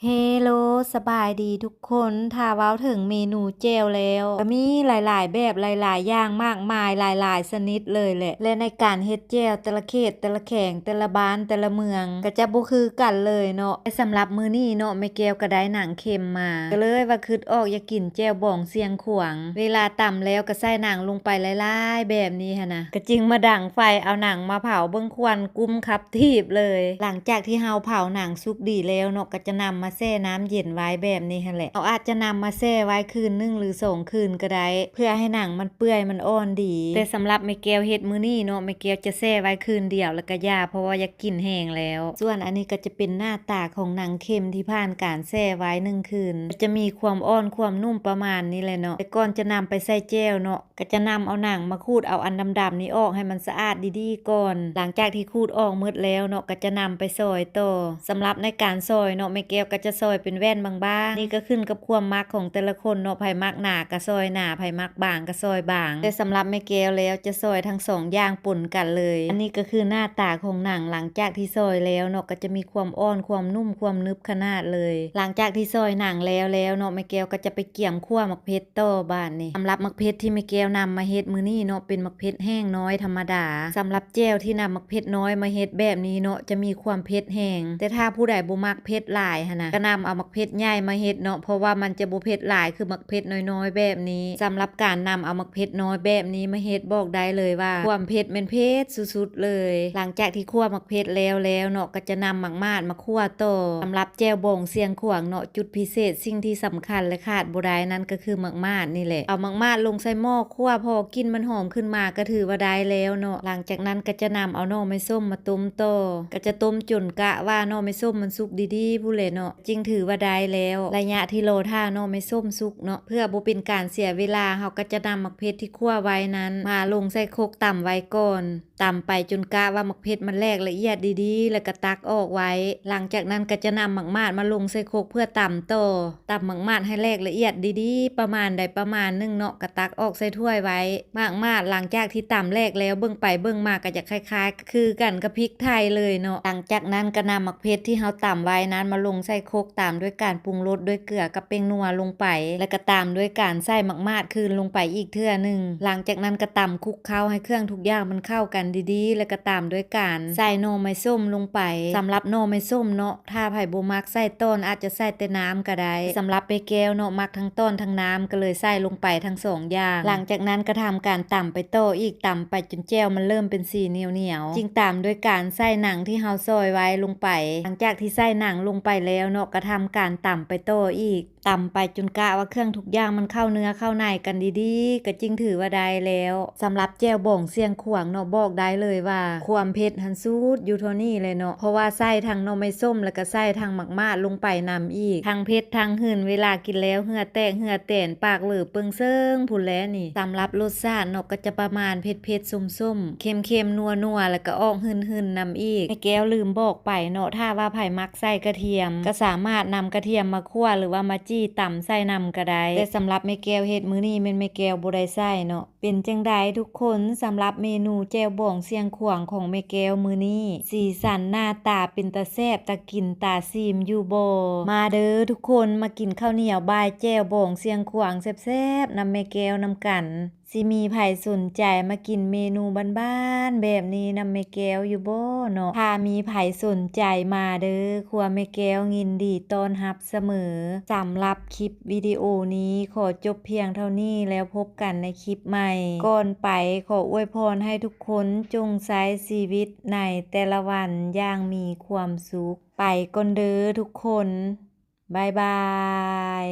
ເຮໂລ ສະບາຍດີທຸກຄົນ. ຖ້າເວົ້າເຖິງເມນູແຈ່ວແລ້ວ ກໍມີຫຼາຍໆແບບ ຫຼາຍໆຢ່າງ ມາກມາຍ ຫຼາຍໆຊະນິດເລີຍແຫຼະ ແລະ ໃນການເຮັດແຈ່ວ ແຕ່ລະເຂດ ແຕ່ລະແຂວງ ແຕ່ລະບ້ານ ແຕ່ລະເມືອງ ກໍຈະບໍ່ຄືກັນເລີຍເນາະ. ແຕ່ສຳລັບມື້ນີ້ເນາະ ແມ່ແກ້ວກໍໄດ້ໜັງເຂັມມາ ກໍເລີຍວ່າຄິດອອກຢາກກິນແຈ່ວບອງຊຽງຂວາງ. ເວລາຕຳແລ້ວກໍໃສ່ໜັງລົງໄປຫຼາຍໆແບບນີ້ຫັ້ນນະ ກໍຈຶ່ງມາດັງໄຟເອົາໜັງມາເຜົາ ເບິ່ງຄວັນກຸ້ມຄັບ ທີບເລີຍ. ຫຼັງຈາກທີ່ເຮົາເຜົາໜັງສຸກດີແລ້ວເນາະ ກໍຈະນຳມາແຊ່ນ້ຳເຢັນໄວ້ແບບນີ້ຫັ້ນແຫຼະ. ເຮົາອາດຈະນຳມາແຊ່ໄວ້ຄືນໜຶ່ງ ຫຼື ສອງຄືນກໍໄດ້ ເພື່ອໃຫ້ໜັງມັນເປື່ອຍ ມັນອ່ອນດີ. ແຕ່ສຳລັບແມ່ແກ້ວເຮັດມື້ນີ້ເນາະ ແມ່ແກ້ວຈະແຊ່ໄວ້ຄືນດຽວແລ້ວກໍຢ່າ ເພາະວ່າຢາກກິນແຮງແລ້ວ. ສ່ວນອັນນີ້ກໍຈະເປັນໜ້າຕາຂອງໜັງເຂັມທີ່ຜ່ານການແຊ່ໄວ້ໜຶ່ງຄືນ ກໍຈະມີຄວາມອ່ອນຄວາມນຸ້ມປະມານນີ້ແຫຼະເນາະ. ແຕ່ກ່ອນຈະນຳໄປໃສ່ແຈ່ວເນາະ ກໍຈະນຳເອົາໜັງມາຂູດເອົາອັນດຳໆນີ້ອອກໃຫ້ມັນສະອາດດີໆກ່ອນ. ຫຼັງຈາກທີ່ຂູດອອກໝົດແລ້ວເນາະ ກໍຈະນຳໄປຊອຍຕໍ່. ສຳລັບໃນການຊອຍເນາະ ແມ່ແກ້ວກໍຈະຊອຍເປັນແວ່ນບາງໆ. ນີ້ກໍຂຶ້ນກັບຄວາມມັກຂອງແຕ່ລະຄົນເນາະ ໃຜມັກໜາກໍຊອຍໜາ ໃຜມັກບາງກໍຊອຍບາງ. ແຕ່ສຳລັບແມ່ແກ້ວແລ້ວຈະຊອຍທັງສອງຢ່າງປົນກັນເລີຍ. ອັນນີ້ກໍຄືໜ້າຕາຂອງໜັງ ຫຼັງຈາກທີ່ຊອຍແລ້ວເນາະ ກໍຈະມີຄວາມອ່ອນ ຄວາມນຸ້ມ ຄວາມໜຶບຂະໜາດເລີຍ. ຫຼັງຈາກທີ່ຊອຍໜັງແລ້ວແລ້ວເນາະ ແມ່ແກ້ວກໍຈະໄປກຽມຂົ້ວໝາກ ເຜັດຕໍ່ບາດນີ້. ສຳລັບໝາກເຜັດທີ່ແມ່ແກ້ວນຳມາເຮັດມື້ນີ້ເນາະ ເປັນໝາກເຜັດແຫ້ງນ້ອຍທຳມະດາ. ສຳລັບແຈ່ວທີ່ນຳໝາກເຜັດນ້ອຍມາເຮັດແບບນີ້ເນາະ ຈະມີຄວາມເຜັດແຮງ. ແຕ່ຖ້າຜູ້ໃດບໍ່ມັກເຜັດຫຼາຍຫັ້ນນະ ກໍນຳເອົາໝາກເຜັດໃຫຍ່ມາເຮັດເນາະ ເພາະວ່າມັນຈະບໍ່ເຜັດຫຼາຍຄືໝາກເຜັດນ້ອຍໆແບບນີ້. ສຳລັບການນຳເອົາໝາກເຜັດນ້ອຍແບບນີ້ມາເຮັດ ບອກໄດ້ເລີຍວ່າຄວາມເຜັດແມ່ນເຜັດສຸດໆເລີຍ. ຫຼັງຈາກທີ່ຂົ້ວໝາກເຜັດແລ້ວແລ້ວເນາະ ກໍຈະນຳໝາກໝາດມາ ຂົ້ວຕໍ່. ສຳລັບແຈ່ວບອງຊຽງຂວາງເນາະ ຈຸດພິເສດ ສິ່ງທີ່ສຳຄັນ ແລະ ຂາດບໍ່ໄດ້ນັ້ນກໍຄືໝາກໝາດນີ້ແຫຼະ. ເອົາໝາກໝາດລົງໃສ່ໝໍ້ຂົ້ວ ພໍກິ່ນມັນຫອມຂຶ້ນມາກໍຖືວ່າໄດ້ແລ້ວເນາະ. ຫຼັງຈາກນັ້ນກໍຈະນຳເອົາໜໍ່ໄມ້ສົ້ມມາຕົ້ມຕໍ່ ກໍຈະຕົ້ມຈົນກະວ່າໜໍ່ໄມ້ສົ້ມມັນສຸກດີໆພຸ້ນແຫຼະເນາະ ຈຶ່ງຖືວ່າໄດ້ແລ້ວ. ໄລຍະທີ່ລໍຖ້າໜໍ່ໄມ້ສົ້ມສຸກເນາະ ເພື່ອບໍ່ເປັນການເສຍເວລາ ເຮົາກໍຈະນຳໝາກເຜັດທີ່ຂົ້ວໄວ້ນັ້ນມາລົງໃສ່ຄົກຕຳໄວ້ກ່ອນ. ຕຳໄປຈົນກະວ່າໝາກເຜັດມັນແຫຼກລະອຽດດີໆ ແລ້ວກໍຕັກອອກໄວ້. ຫຼັງຈາກນັ້ນກໍຈະນຳໝາກໝາດມາລົງໃສ່ຄົກເພື່ອຕຳຕໍ່. ຕຳໝາກໝາດໃຫ້ແຫຼກລະອຽດດີໆ ປະມານໃດປະມານໜຶ່ງເນາະ ກໍຕັກອອກໃສ່ຖ້ວຍໄວ້. ໝາກໝາດຫຼັງຈາກທີ່ຕຳແຫຼກແລ້ວ ເບິ່ງໄປເບິ່ງມາກໍຈະຄ້າຍໆຄືກັນກັບພິກໄທເລີຍເນາະ. ຫຼັງຈາກນັ້ນກໍນຳໝາກເຜັດທີ່ເຮົາຕຳໄວ້ນັ້ນມາລົງໃສ່ຄົກ ຕາມດ້ວຍການປຸງລົດດ້ວຍເກືອກັບແປ້ງນົວລົງໄປ ແລ້ວກໍຕາມດ້ວຍການໃສ່ໝາກໝາດຄືນລົງໄປອີກເທື່ອໜຶ່ງ. ຫຼັງຈາກນັ້ນກໍຕຳຄຸກເຄົ້າໃຫ້ເຄື່ອງທຸກຢ່າງມັນເຂົ້າກັນດີໆ ແລ້ວກໍຕາມດ້ວຍການໃສ່ໜໍ່ໄມ້ສົ້ມລົງໄປ. ສຳລັບໜໍ່ໄມ້ສົ້ມເນາະ ຖ້າໃຜບໍ່ມັກໃສ່ຕອນ ອາດຈະໃສ່ແຕ່ນ້ຳກໍໄດ້. ສຳລັບແມ່ແກ້ວເນາະ ມັກທັງຕອນທັງນ້ຳ ກໍເລີຍໃສ່ລົງໄປທັງສອງຢ່າງ. ຫຼັງຈາກນັ້ນກໍທຳການຕຳໄປຕໍ່ອີກ ຕຳໄປຈົນແຈ່ວມັນເລີ່ມເປັນສີໜຽວໆ ຈຶ່ງຕາມດ້ວຍການໃສ່ໜັງທີ່ເຮົາຊອຍໄວ້ລົງໄປ. ຫຼັງຈາກທີ່ໃສ່ໜັງລົງໄປແລ້ວເນາະ ກໍທຳການຕຳໄປຕໍ່ອີກ ຕຳໄປຈົນກະວ່າເຄື່ອງທຸກຢ່າງມັນເຂົ້າເນື້ອເຂົ້າໃນກັນດີໆ ກໍຈຶ່ງຖືວ່າໄດ້ແລ້ວ. ສຳລັບແຈ່ວບອງຊຽງຂວາງເນາະ ບອກໄດ້ເລີຍວ່າຄວາມເຜັດຫັ້ນສຸດຢູ່ເທົ່ານີ້ແຫຼະເນາະ ເພາະວ່າໃສ່ທັງໜໍ່ໄມ້ສົ້ມ ແລ້ວກໍໃສ່ທັງໝາກໝາດລົງໄປນຳອີກ ທັງເຜັດທັງຫືນ ເວລາກິນແລ້ວເຫື່ອແຕກເຫື່ອແຕນ ປາກເຫຼີເປິງເຊິ່ງພຸ້ນແຫຼະນີ້. ສຳລັບລົດຊາດເນາະ ກໍຈະປະມານເຜັດໆ ສົ້ມໆ ເຄັມໆ ນົວໆ ແລ້ວກໍອອກຫືນໆນຳອີກ. ແມ່ແກ້ວລືມບອກໄປເນາະ ຖ້າວ່າໃຜມັກໃສ່ກະທຽມ ກໍສາມາດນຳກະທຽມມາຂົ້ວ ຫຼືວ່າມາຈີ່ຕຳໃສ່ນຳກໍໄດ້ ແຕ່ສຳລັບແມ່ແກ້ວເຮັດມື້ນີ້ແມ່ນແມ່ແກ້ວບໍ່ໄດ້ໃສ່ເນາະ. ເປັນຈັ່ງໃດທຸກຄົນ ສຳລັບເມນູແຈ່ວບອງຊຽງຂວາງຂອງແມ່ແກ້ວມື້ນີ້ ສີສັນໜ້າຕາເປັນຕາແຊບຕາກິນຕາຊີມຢູ່ບໍ່? ມາເດີທຸກຄົນ ມາກິນເຂົ້າໜຽວບ່າຍແຈ່ວບອງຊຽງຂວາງແຊບໆນຳແມ່ແກ້ວນຳກັນ. ຊິມີໃຜສົນໃຈມາກິນເມນູບ້ານໆແບບນີ້ນຳແມ່ແກ້ວຢູ່ບໍ່ເນາະ? ຖ້າມີໃຜສົນໃຈມາເດີ ຄົວແມ່ແກ້ວຍິນດີຕ້ອນຮັບສະເໝີ. ສຳລັບຄລິບວິດີໂອນີ້ຂໍຈົບພຽງເທົ່ານີ້ ແລ້ວພົບກັນໃນຄລິບໃໝ່. ກ່ອນໄປຂໍອວຍພອນໃຫ້ທຸກຄົນຈົ່ງໃຊ້ຊີວິດໃນແຕ່ລະວັນຢ່າງມີຄວາມສຸກ. ໄປກ່ອນເດີທຸກຄົນ. ບາຍບາຍ.